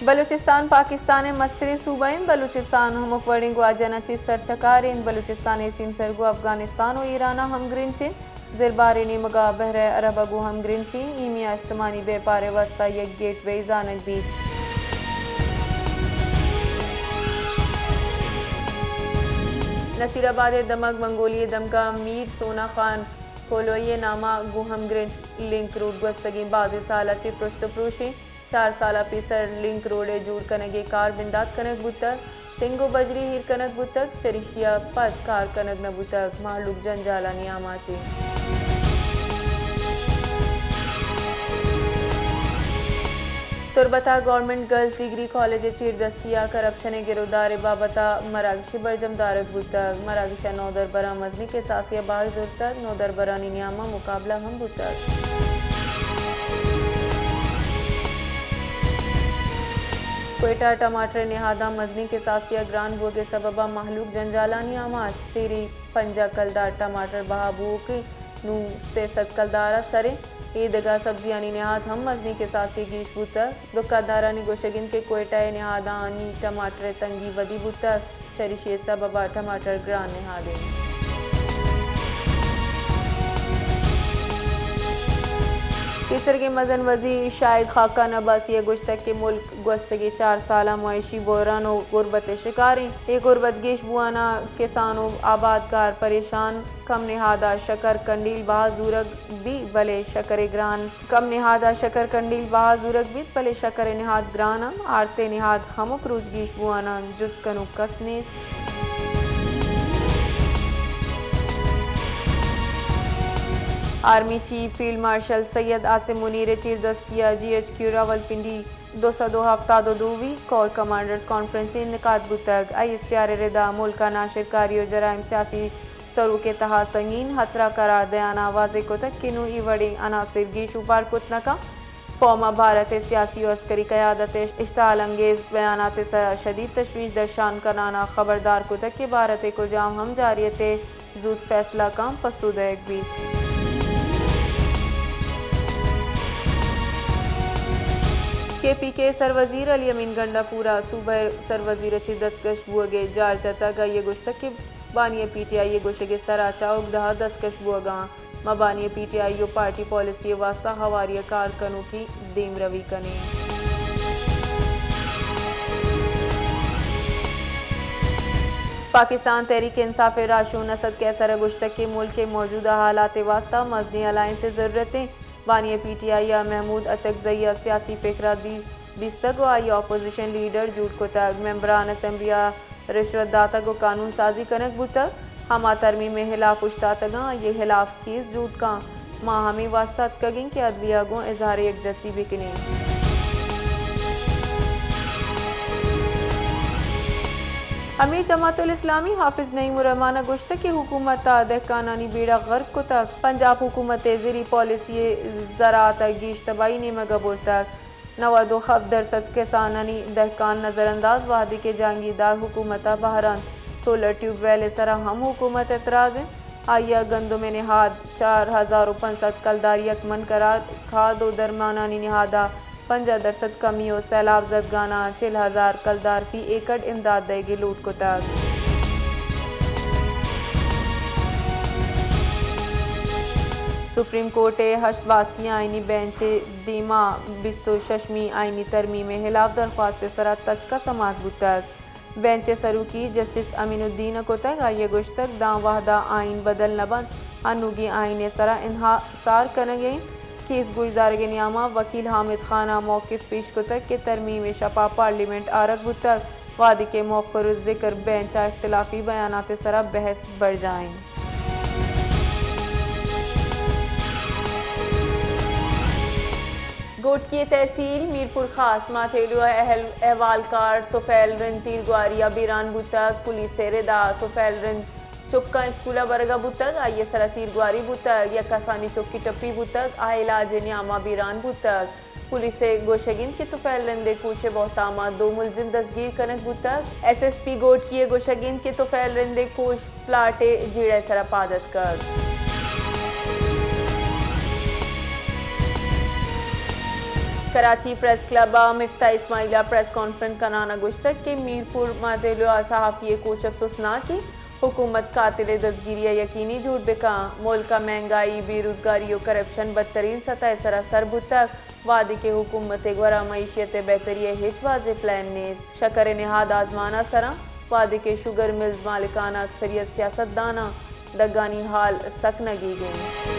بلوچستان پاکستان ءِ مستریں صوبہ اِنت۔ بلوچستان ہمک وڑیں گواجن ءَ چہ سرچکار اِنت۔ بلوچستان ءِ سیمسر گوں افغانستان ءُ ایران ءَ ہمگرنچ اِنت۔ زرباریں نیمگ ءَ بحر عرب ءَ گوں ہمگرنچیں ایمی ءَ استمانی بیپار ءِ واستہ یک گیٹ وے زانگ بیت۔ نصیر آباد ءِ دمگ منگولی ءِ دمگ ءَ میر سونا خان پولوئی ءِ نام ءَ گوں ہمگرنچ لنک روڈ گوستگیں بازیں سال ءَ چہ پرشت ءُ پروشیں۔ چار سال ءَ پیسر لنک روڈ ءِ جوڑ کنگ ءِ کار بندات کنگ بوتگ، سنگ ءُ بجری ایر کنگ بوتگ، چریشی ءَ پد کار کنگ نہ بوتگ، مہلوک جنجال ءِ نیام ءَ چہ۔ تربت ءَ گورنمنٹ گرلز ڈگری کالج ءِ چیردستی ءَ کرپشن ءِ گرودار ءِ بابت ءَ مراگش برجم دارگ بوتگ۔ مراگش ءَ نودربراں مزنیں کساسے ءَ بہر زرتگ، نودربرانی نیام ءَ مقابلہ ہم بوتگ۔ کوئٹہ ءَ ٹماٹر ءِ نہاداں مزنیں کساسے ءَ گران بوگ ءِ سبب ءَ مہلوک جنجالانی آماچ، سیری پنجاہ کلدار ٹماٹر بہا بوؤکیں نوں سئے سد کلدار ءَ سر اِنت۔ اے دگہ سبزیانی نہاد ہم مزنیں کساسے گیش بوتگ۔ دکاندارانی گوشگ اِنت کہ کوئٹہ ءِ نہادانی ٹماٹر ءِ تنگی ودی بوتگ، چریشی ءِ سبب ءَ ٹماٹر گران نہاد اِنت۔ پیسرگیں مزن وزیر شاہد خاقان عباسی ءَ گوشتگ کہ ملک گوستگیں چار سال ءَ معاشی بحران ءُ غربت ءِ شکار اِنت۔ اے غربت گیش بوان ءَ کسان ءُ آبادکار پریشان، کم نہاد ءَ شکر کنڈیل بہا زورگ بیت، بلے شکر ءِ گران کم نہاد ءَ شکر کنڈیل بہا زورگ بیت، بلے شکر ءِ نہاد گران اِنت، آرت ءِ نہاد ہمک روچ گیش بوان اَنت، جست کنوک کس نیست۔ Army chief field marshal Syed عاصم منیر ءِ چیردستی ءَ جی ایچ کیو راولپنڈی دو سد ءُ ہفتاد ءُ دومی کور کمانڈرز کانفرنس انعقاد بوتگ۔ آئی ایس پی آر ءِ ردا ملک ءَ ناشرکاری ءُ جرائم سیاسی سروک ءِ تہا سنگین ہترہ قرار دیان ءَ واضح کتگ کہ نوں اے وڑیں عناصر گیش اوپار کت نہ کنت۔ قوم ءَ بھارت ءِ سیاسی ءُ عسکری قیادت ءِ اشتعال انگیز بیانات ءِ سرا شدید تشویش درشان کنان ءَ خبردار کتگ کہ بھارت ءِ کجام ہم جارحیت ءِ زوت فیصلہ کن پسو دئیگ بیت۔ کے پی کے سروزیر علی امین گنڈا پورا صوبہ ءِ سروزیر ءَ چہ دستکش بوگ ءِ جار جتگ۔ آئی ءَ گوشتگ کہ بانی ءِ پی ٹی آئی ءِ گوشگ ءِ سرا چہ اگدہ ءَ دستکش بوگ ءَ آں۔ ما بانی ءِ پی ٹی آئی ءُ پارٹی پالیسی ءِ واستہ ہواری ءَ کار کنوکی دیمروی کنیں۔ پاکستان تحریک انصاف ءِ راہشون اسد قیصر ءَ گوشتگ کہ ملک ءِ موجودہ حالات ءِ واستہ مزنیں الائنس ءِ ضرورت ایں۔ بانی ءِ پی ٹی آئی ءَ محمود اچکزئی ءَ سیاسی فکر ءَ دی-، دیستگ ءُ آئی ءَ اپوزیشن لیڈر جوڑ کتگ۔ ممبران اسمبلی ءَ رشوت داتگ ءُ قانون سازی کنگ بوتگ۔ ہما ترمیم ءِ ہلاپ اوشتاتگاں، آئی ءِ ہلاپ کیس جوڑ کن۔ ما ہمے واستہ اتکگیں کہ عدلیہ ءَ گوں اظہار یکجہتی بکنیں۔ امیر جماعت الاسلامی حافظ نعیم الرحمان ءَ گوشتگ کہ حکومت ءَ دہکانانی بیڑہ غرق کتگ، پنجاب حکومت ءِ زرعی پالیسی ءَ زراعت ءَ گیش تباہی نیمگ ءَ برتگ۔ نود ءُ ہفت درسد کسانانی دہکان نظر انداز، وہدے کہ جہانگیردار حکومت ءَ بہر انت۔ سولر ٹیوب ویل ءِ سرا ہم حکومت اعتراض انت۔ آئی ءَ گندم ءِ نہاد چار ہزار ءُ پنچ سد کلدار یک من قرار، کھاد ءُ درمانانی نہاد ءَ پنجاہ درسد کمی ءُ سیلاب زدگاناں چل ہزار کلدار فی ایکڑ امداد دئیگ ءِ لوٹ کتگ۔ سپریم کورٹ ءِ ہشت باسکی آئینی بینچ ءِ دیما بیست ءُ ششمی آئینی ترمیم ءِ ہلاپ درخواست ءِ سرا تچک ءَ سماعت بوتگ۔ بینچ ءِ سروکی جسٹس امین الدین ءَ کتگ۔ آئی ءَ گوشتگ، داں وہد ءَ آئین بدل نہ بنت، انوگیں آئین ءِ سرا انحصار کنگ ءِ انت۔ کیس گوشدارگ ءِ نیام ءَ وکیل حامد خان ءَ موقف پیش کتگ کہ ترمیم ءِ شپ ءَ پارلیمنٹ آرگ بوتگ، وہدے کہ موخر الذکر بینچ ءَ اختلافی بیانات ءِ سرا بحث برجاہ انت۔ گوٹکی ءِ تحصیل میرپور خاص ماٹیلو ءِ اہل احوالکار طفیل رند تیرگواری ءَ بیران بوتگ۔ پولیس ءِ رد ءَ طفیل رند چکاں اسکول ءَ برگ ءَ بوتگ، آئی ءِ سرا تیرگواری بوتگ، یک کسانی چکی ٹپی بوتگ، آ علاج ءِ نیام ءَ بیران بوتگ۔ پولیس ءِ گوشگ انت کہ طفیل رند ءِ کوچ ءِ بہتام ءَ دو ملزم دزگیر کنگ بوتگ۔ ایس ایس پی گوٹکی ءِ گوشگ انت کہ طفیل رند ءِ کوچ پلاٹ ءِ جیڑہ ءِ سرا پاد اتکگ۔ کراچی پریس کلب ءَ مفتاح اسماعیل ءَ پریس کانفرنس کنان ءَ گوشتگ کہ میرپور ماجلو ءَ صحافی ءِ کوچ افسوسناک اِنت، حکومت قاتل ءِ دزگیری ءَ یقینی جوڑ بکن، ملک ءَ مہنگائی، بے روزگاری ءُ کرپشن بدترین سطح ءِ سرا سر بوتگ، وہدے کہ حکومت ءِ گورا معیشت ءِ بہتری ءِ ہچ واضح پلان نیست، شکر ءِ نہاد آزمان ءَ سراں، وہدے کہ شوگر ملز مالکان ءَ اکثریت سیاستداناں دگانی حال سک نگیگ اِنت۔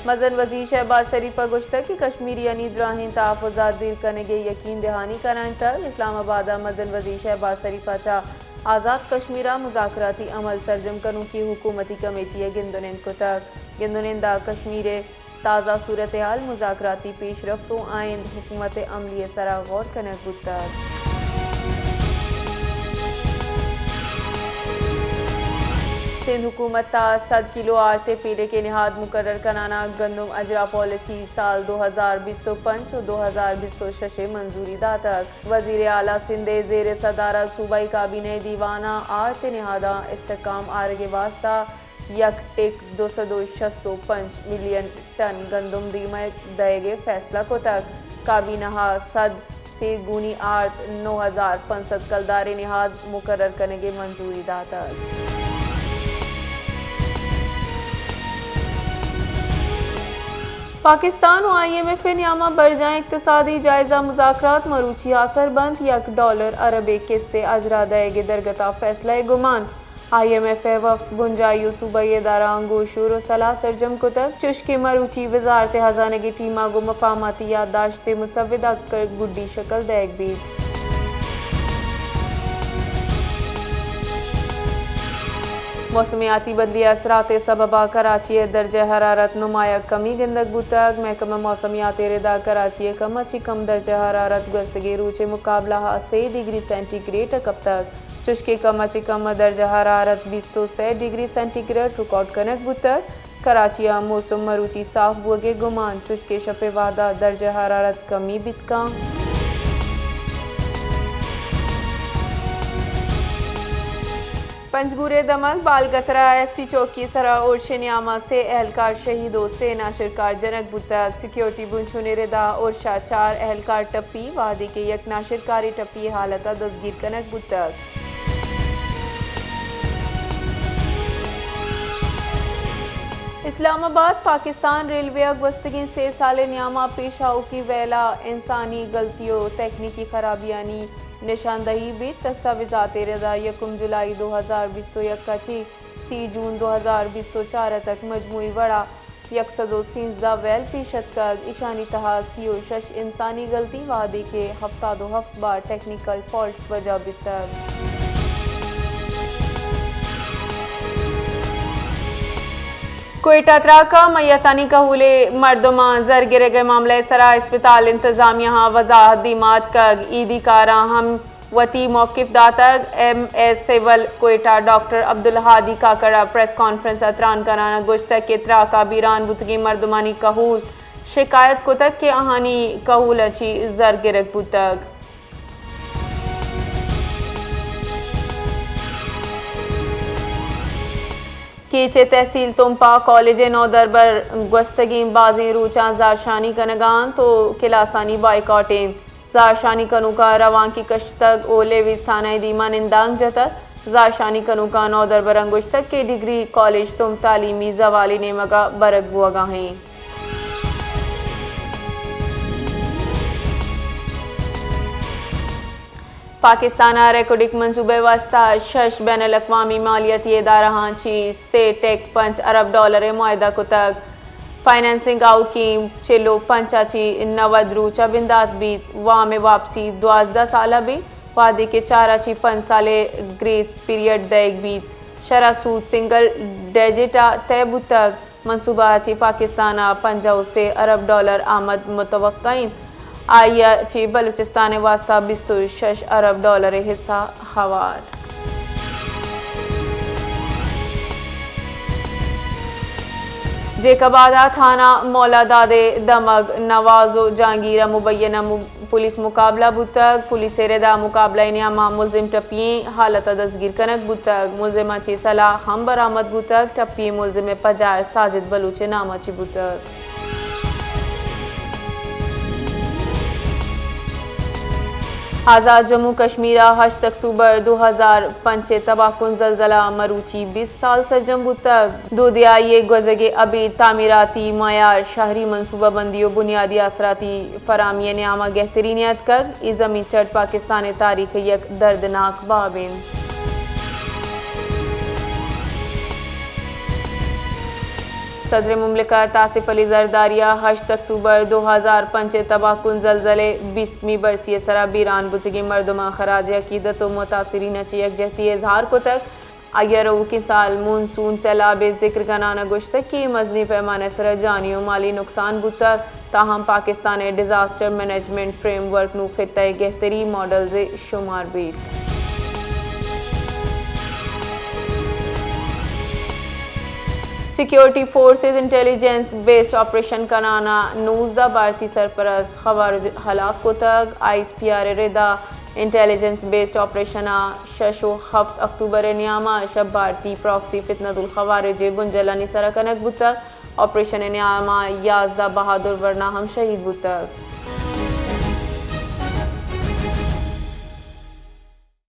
مزن وزیر شہباز شریف ءَ گوشتگ کہ کشمیریانی دراہیں تحفظات دیر کنگ ءِ یقین دہانی کنائینتگ۔ اسلام آباد ءَ مزن وزیر شہباز شریف ءَ چہ آزاد کشمیر ءَ مذاکراتی عمل سرجم کنوکی حکومتی کمیٹی ءِ گند ءُ نند کتگ۔ گند ءُ نند ءَ کشمیر ءِ تازہ صورتحال، مذاکراتی پیشرفت ءُ آئند حکمت عملی ءِ سرا غور کنگ بوتگ۔ سندھ حکومت ءَ سد کلو آرت ءِ پیلک ءِ نہاد مقرر کنان ءَ گندم اجرا پالیسی سال دو ہزار بیست ءُ پنچ ءُ دو ہزار بیست ءُ شش ءِ منظوری داتگ۔ وزیر اعلی سندھ ءِ زیر صدارت صوبائی کابینہ ءِ دیوان ءَ آرت ءِ نہاداں استحکام آرگ ءِ واستہ یک ٹک دو سد ءُ شست ءُ پنچ ملین ٹن گندم دیمگ دئیگ ءِ فیصلہ کتگ۔ کابینہ ءَ سد سے گونی آرت نو ہزار پنچ سد کلدار ءِ نہاد مقرر کنگ ءِ منظوری داتگ۔ پاکستان ءُ آئی ایم ایف ءِ نیام ءَ برجاہیں اقتصادی جائزہ مذاکرات مروچی آسر بنت، یک ڈالر ارب ءِ قسط ءِ اجرا دئیگ ءِ درگت ءَ فیصلہ ءِ گمان۔ آئی ایم ایف ءِ وفد بنجاہی ءُ صوبائی ادارہاں گوں شور ءُ سلاہ سرجم کتگ، چوشکہ مروچی وزارت خزانگ ءِ ٹیم ءَ گوں مفاہماتی یادداشت ءِ مسودہ ءَ گڈی شکل دئیگ بیت۔ موسمیاتی بدلی ءِ اثرات ءِ سبب ءَ کراچی ءِ درجہ حرارت نمایاں کمی گندگ بوتگ۔ محکمہ موسمیات ءِ ردا کراچی ءِ کم ءَ چہ کم درجہ حرارت گوستگیں روچ ءِ مقابلہ ءَ سے ڈگری سینٹی گریڈ ءَ کپتگ۔ چوشکہ کم ءَ چہ کم درجہ حرارت بیست ءُ سے ڈگری سینٹی گریڈ ریکارڈ کنگ بوتگ۔ کراچی ءَ موسم مروچی صاف بوگ ءِ گمان، چوشکہ شپ ءِ وہد ءَ درجہ حرارت کمی بیت کنت۔ پنجگور ءِ دمگ بالگترا ایف سی چوکی ءِ سرا ارش ءِ نیام ءَ سے اہلکار شہید ءُ سے ناشرکار جنگ بوتگ۔ سیکیورٹی بنچونی ردا ارش ءَ چار اہلکار ٹپی، وہدے کہ یک ناشرکارے ٹپی ءِ حالت ءَ دزگیر کنگ بوتگ۔ اسلام آباد، پاکستان ریلوے ءَ گوستگیں سے سال ءِ نیام ءَ پیش آؤکیں ویل ءَ انسانی غلطی ءُ تکنیکی خرابیانی نشاندہی بیت۔ دستاویزات ءِ ردا یکم جولائی دو ہزار بیست ءُ یک ءَ چہ سی جون دو ہزار بیست ءُ چار ءَ تک مجموعی وڑا یک سد ءُ سیزدہ ویل پیش اتکگ، ایشانی تہا سی ءُ شش انسانی غلطی، وہدے کہ ہفتاد ءُ ہفت بار ٹیکنیکل فالٹس وجہ بیتگ۔ کوئٹہ تراک ءَ میتانی کہول ءِ مردماں زر گرگ ءِ معاملہ ءِ سرا اسپتال انتظامیہ ءَ وضاحت دیما اتکگ، عیدی کاراں ہم وتی موقف داتگ۔ ایم اے سول کوئٹہ ڈاکٹر عبدالہادی کاکڑ ءَ پریس کانفرنس ءَ تران کنان ءَ گوشتگ کہ تراک ءَ بیران بوتگیں مردمانی کہول شکایت کتگ کہ آہانی کہولاں چہ زر گرگ بوتگ۔ کیچ ءِ تحصیل تمپ ءَ کالج ءِ نودربر گوستگیں بازیں روچاں زہرشانی کنگ ءَ انت ءُ کلاسانی بائیکاٹ انت۔ زہرشانی کنوکاں روانکے کشتگ ءُ لیویز تھانہ ءِ دیما نندانک جتگ۔ زہرشانی کنوکاں نودربراں گوشتگ کہ ڈگری کالج تمپ تعلیمی زوال ءِ نیمگ ءَ برگ بوگ ءَ انت۔ پاکستان ءَ ریکوڈک منصوبہ ءِ واستہ شش بین الاقوامی مالیاتی ادارہاں چہ سے ٹک پنچ ارب ڈالر ءِ معاہدہ کتگ۔ فنانسنگ آؤکیں چل ءُ پنچ ءَ چہ نود روچ ءَ بندات بیت۔ وام ءِ واپسی دوازدہ سال ءَ بیت، وہدے کہ چار ءَ چہ پنچ سال ءِ گریس پیریڈ دئیگ بیت۔ شرح سود سنگل ڈیجٹ ءَ طے بوتگ۔ منصوبہ ءَ چہ پاکستان ءَ پنجاہ ءُ سے ارب ڈالر آمد متوقع انت۔ آئی ءَ چہ بلوچستان ءِ واستہ بیست ءُ شش ارب ڈالر ءِ حصہ ہوار۔ جیکب آباد ءَ تھانہ مولا داد ءِ دمگ نواز ءُ جہانگیر ءِ مبینہ م-، پولیس مقابلہ بوتگ۔ پولیس ءِ رد ءَ مقابلہ ءِ نیام ءَ ملزم ٹپی ئیں حالت ءَ دزگیر کنگ بوتگ۔ ملزم ءَ چہ سلاہ ہم برآمد بوتگ۔ ٹپی ئیں ملزم ءِ پجار ساجد بلوچ ءِ نام ءَ چہ بوتگ۔ آزاد جموں کشمیر ءَ ہشت اکتوبر دو ہزار پنچ ءِ تباہ کن زلزلہ ءَ مروچی بیست سال سرجم بوتگ۔ دو دہائی ءِ گوزگیں ابید تعمیراتی معیار، شہری منصوبہ بندی ءُ بنیادی آسراتی فراہمی ءِ نیام ءَ گہتری نیاتکگ۔ اے زمین چٹ پاکستان ءِ تاریخ ءِ یک دردناک باب انت۔ صدر مملکت آصف علی زرداری ءَ ہشت اکتوبر دو ہزار پنچ ءِ تباہ کن زلزلہ ءِ بیستمی برسی ءِ سرا بیران بوتگیں مردماں خراج عقیدت ءُ متاثرین ءَ چہ یکجہتی ءِ اظہار کتگ۔ آئی ءَ روکیں سال مون سون سیلاب ءِ ذکر کنان ءَ گوشتگ کہ اے مزنیں پیمانہ ءِ سرا جانی ءُ مالی نقصان بوتگ، تاہم پاکستان ءِ ڈیزاسٹر مینجمنٹ فریم ورک نوں خطہ ءِ گہتریں ماڈلز ءِ شمار بیت۔ Security forces intelligence based operation کنان ءَ نوزدہ بھارتی سرپرست خوارج ہلاک کتگ۔ آئی ایس پی آر ءِ رد ءَ انٹیلیجنس بیسڈ آپریشن ءَ شش ءُ ہفت اکتوبر ءِ نیام ءَ شہ بھارتی پراکسی فتنۃ الخوارج ءِ بنجلانی سرا کنگ بوتگ۔ آپریشن ءِ نیام ءَ یازدہ بہادر ورنا ہم شہید بوتگ۔